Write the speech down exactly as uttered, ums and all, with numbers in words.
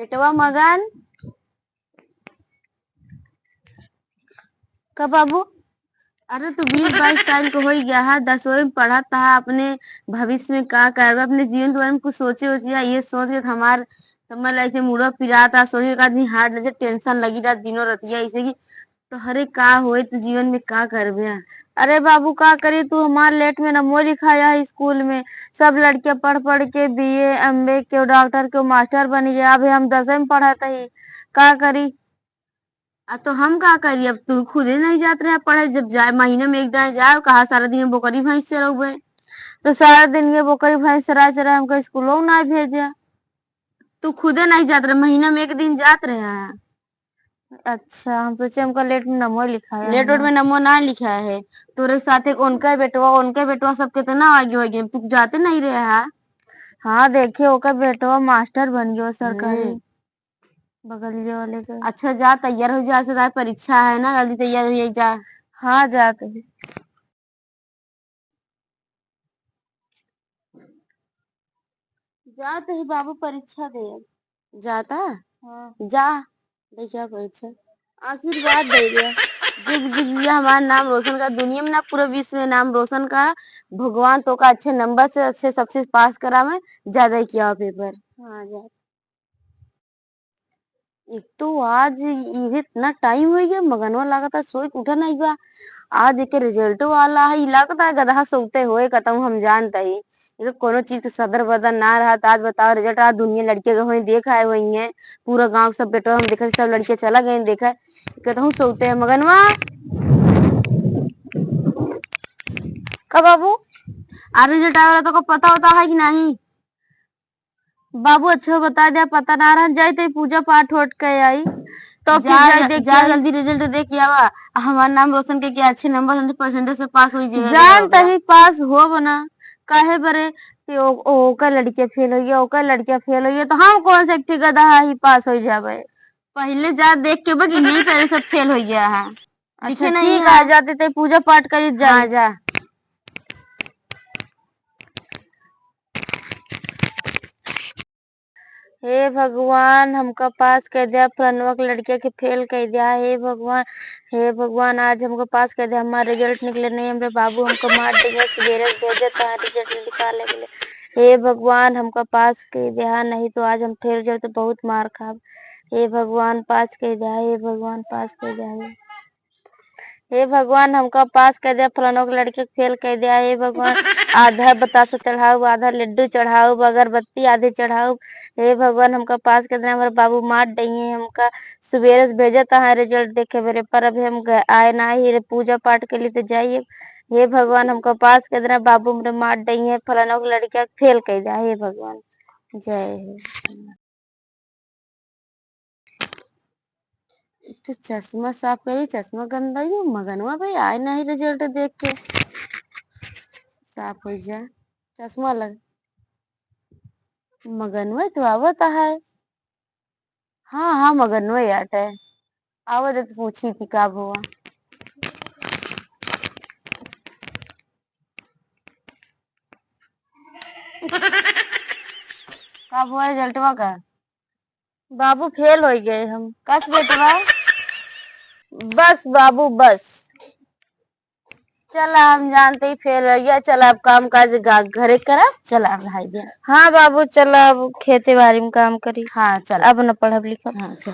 बेटवा मगन, का बाबू? अरे, तू बीस बाईस साल के होइ गया है, दसवीं में पढ़त है, अपने भविष्य में का करबे, अपने जीवन के बारे में कुछ सोचे होचे, ये सोच के हमार समझ ला ऐसे मुड़वा पिरात है, सोचे का आदमी हार्ट नजर टेंशन लगी रहत दिनों रतिया ऐसे कि तोहरे का होई, तू जीवन में का करबे? अरे बाबू, का करी, तू हमार लेट में नमो लिखाया है स्कूल में। सब लड़के पढ़ पढ़ के बीए, एमबीए, केहू डॉक्टर, केहू मास्टर बनी गया। अबे हम दसवीं में पढ़त ही, का करी? आ तो हम का करी, अब तू खुदे नहीं जात रहे पढ़े। जब जाए, महीने में एक दाएं जाए, कहा सारा दिन बोकरी भैंस चरौबे, तो सारा दिन ये बोकरी भैंस चरा चरा हमको स्कूलों ना भेजे। तू खुदे नहीं जात रहे, महीना में एक दिन जात रहे। अच्छा, हम सोचे हमका लेट में नमो लिखाया है। लेट वेट में नमो ना लिखा है। तोरे साथे उनका बेटवा, उनका बेटवा सब कितना आगे हो गए, तू जाते नहीं रहे है। हाँ, देखिए, ओकर बेटवा मास्टर बन गयो सरकारी, हम्म। बगलिए वाले के। अच्छा, जा, तैयार हो जा, आज से तार परीक्षा है ना, जल्दी तैयार हो जा। हाँ, जात है। जात ही बाबू परीक्षा दे। जाता? हाँ। जा, देखिया परीक्षा। आशीर्वाद दे दे। जुग जुग जिया, हमार नाम रोशन का, दुनिया में ना, पूरा विश्व में नाम रोशन का। भगवान तोका अच्छे नंबर से, अच्छे सक्सेस पास करावे, ज्यादा किया हो पेपर। हाँ, जा। एक तो आज इहे इतना टाइम होइ गया, मगनवा लागता सोइ के उठा नहीं बा। आज एके रिजल्टो वाला है, ई लागता है गदहा सोते होए कतहूँ, हम जानता ही। एके कोनो चीज के सदर बदर ना रहत। आज बताओ रिजल्ट, आज दुनिया लड़के के होई, देख आए होई हैं, पूरा गाँव के सब बेटवा हम देखे, सब लड़के चला गए देखे, कतहूँ सोते हैं मगनवा। का बाबू? आ रिजल्ट आवे वाला तो को पता होता है कि नहीं? बाबू, अच्छा बता दे, पता ना रहन, जाई तई पूजा पाठ होट के आई, तो फिर जा, जाई जा, देख के जा आई। जल्दी रिजल्ट दे के आवा। आ हमार नाम रोशन के, के अच्छे नंबर से, परसेंटेज से पास होई जे। जान तही पास होब ना, काहे बरे कि ओ, ओ, ओकर लड़किया फेल होई गया, ओकर लड़किया फेल होई गया, तो हम कौन से एक ठे गदहा ही पास होई जाबे? पहिले जा देख के बा कि नहीं, पहिले सब फेल होई गया है। अच्छा, दिखे नहीं ठीक है। आ जाते ते पूजा पाठ करी जाई। हाँ, जा। हे भगवान, हमका पास कर दिया, फलनवा के लड़किया के फेल कर दिया। हे भगवान, हे भगवान, आज हमका पास कर दिया। हमार रिजल्ट निकले नहीं, हमरे बाबू हमका मार देंगे। सुबेरे से भेजत है, रिजल्ट निकाले के लिए। हे भगवान, हमका पास कर दिया, नहीं तो आज हम फेल जाओ तो बहुत मार खाब। हे भगवान, पास कर दिया, हे भगवान, पास कर दिया। हे भगवान, हमका पास कर दिया, फलानो के लड़के के फेल कर दिया। हे भगवान, आधा बतासा चढ़ाउब, आधा लड्डू चढ़ाउब, अगरबत्ती आधे चढ़ाउब। हे भगवान, हमका पास कर देना, हमारे बाबू मार डइहे हमका। सुबेरे से भेजत है रिजल्ट देखे बरे, पर अभी हम ग-, आए ना ही रे, पूजा पाठ के लिए तो जाइए। हे भगवान, हमका पास कर देना, बाबू हमरे मार डइहे, फलानो के लड़किया के फेल कर दिया। हे भगवान, जय हो। एक तो चश्मा साफ करी, चश्मा गंदा ही, मगनवा भाई आए नहीं रिजल्ट देख के। साफ हो जा, चश्मा लग। मगनवा तो आवत है। हाँ, हाँ, मगनवा आटे। आवत है तो पूछी थी का भवा। का भवा रिजल्टवा का? बाबू, फेल हो गए हम। कस बेटवा? बस बाबू, बस। चला, हम जानते ही फेल हो गया। चला, अब काम काज गा-, घरे करा। चला, अब नहाई दे। हाँ बाबू, चला, अब खेते बाड़ी में काम करी। हाँ, चला। अब न पढ़ब लिखब। हाँ, चल।